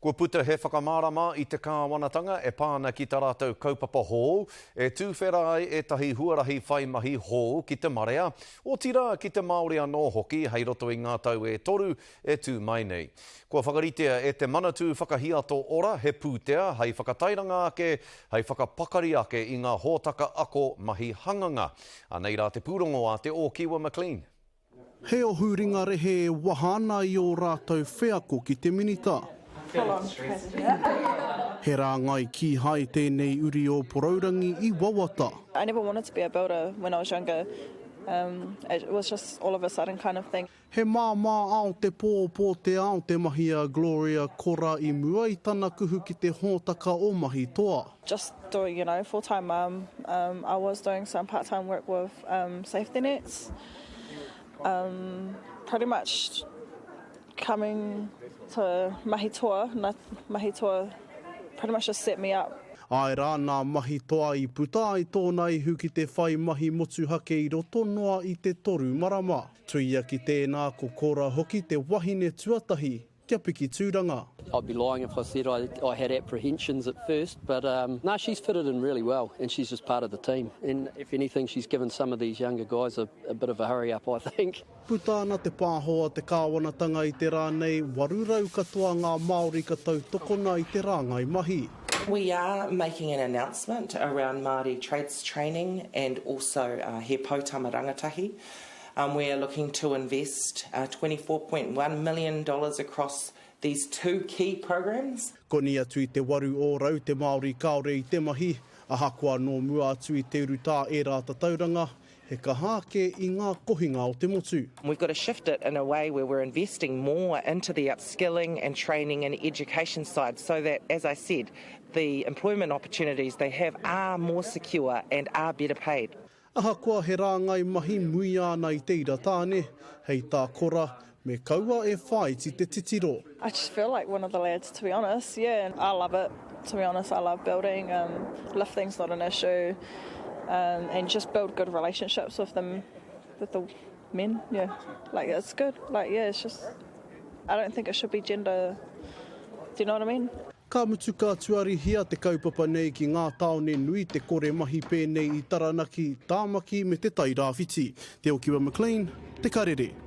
Kua puta he whakamārama i te kāwanatanga e pā ana ki tā rātou kaupapa hou e tūwhera ai ētahi huarahi whai mahi hou ki te marea, otirā ki te Māori anō hoki hei roto i ngā tau e toru e tū mai nei. Kua whakaritea e te Manatū Whakahiato Ora he pūtea hei whakatairanga ake, hei whakapakari ake i ngā hōtaka ako mahi hanganga. Anei rā te pūrongo a Te Ōkiwa McLean. He ohu ringa rehe e waha ana i ō rātou wheako ki te minita. He rāngai kīhai tēnei uri o Porourangi i wawata. I never wanted to be a builder when I was younger, it was just all of a sudden kind of thing. He māmā ao te pō, pō te ao te mahi a Gloria Kora i mua i tana kuhu ki te hōtaka o Mahi Toa. Just doing, you know, full time mum, I was doing some part time work with safety nets. Um, pretty much coming to mahi toa, na, mahi toa pretty much just set me up. Āe rā, nā mahi toa i puta ai tōna ihu ki te whai mahi motuhake i roto noa i te toru marama. Tuia ki tēnā ko Kora hoki te wahine tuatahi Kia piki tūranga. I'd be lying if I said I, I had apprehensions at first, but um, no, she's fitted in really well and she's just part of the team. And if anything, she's given some of these younger guys a, a bit of a hurry up, I think. Puta ana te pāho a te kāwanatanga i te rā nei, 800 katoa ngā Māori ka tautokona i te rāngai mahi. We are making an announcement around Māori trades training and also uh, He Poutama Rangatahi. Um, we are looking to invest uh, $24.1 million across these two key programmes. Koni atu i te 8% te Māori kāore i te mahi, ahakoa nō mua atu i te urutā ērā tatauranga, he kaha ake i ngā kohinga o te motu. We've got to shift it in a way where we're investing more into the upskilling and training and education side so that, as I said, the employment opportunities they have are more secure and are better paid. Ahakoa he rāngai mahi muia ana i te ira tāne, hei tā Kora, me kaua e whāiti te titiro. I just feel like one of the lads to be honest, yeah, and I love it to be honest, I love building, um, lifting's not an issue, um, and just build good relationships with them, with the men, yeah, like it's good, like yeah, it's just, I don't think it should be gender, do you know what I mean? Ka mutu ka tuarihia te kaupapa nei ki ngā tāone nui te kore mahi pēnei i Taranaki, Tāmaki me Te Tai Rāwhiti. Te Okiwa McLean, Te Karere.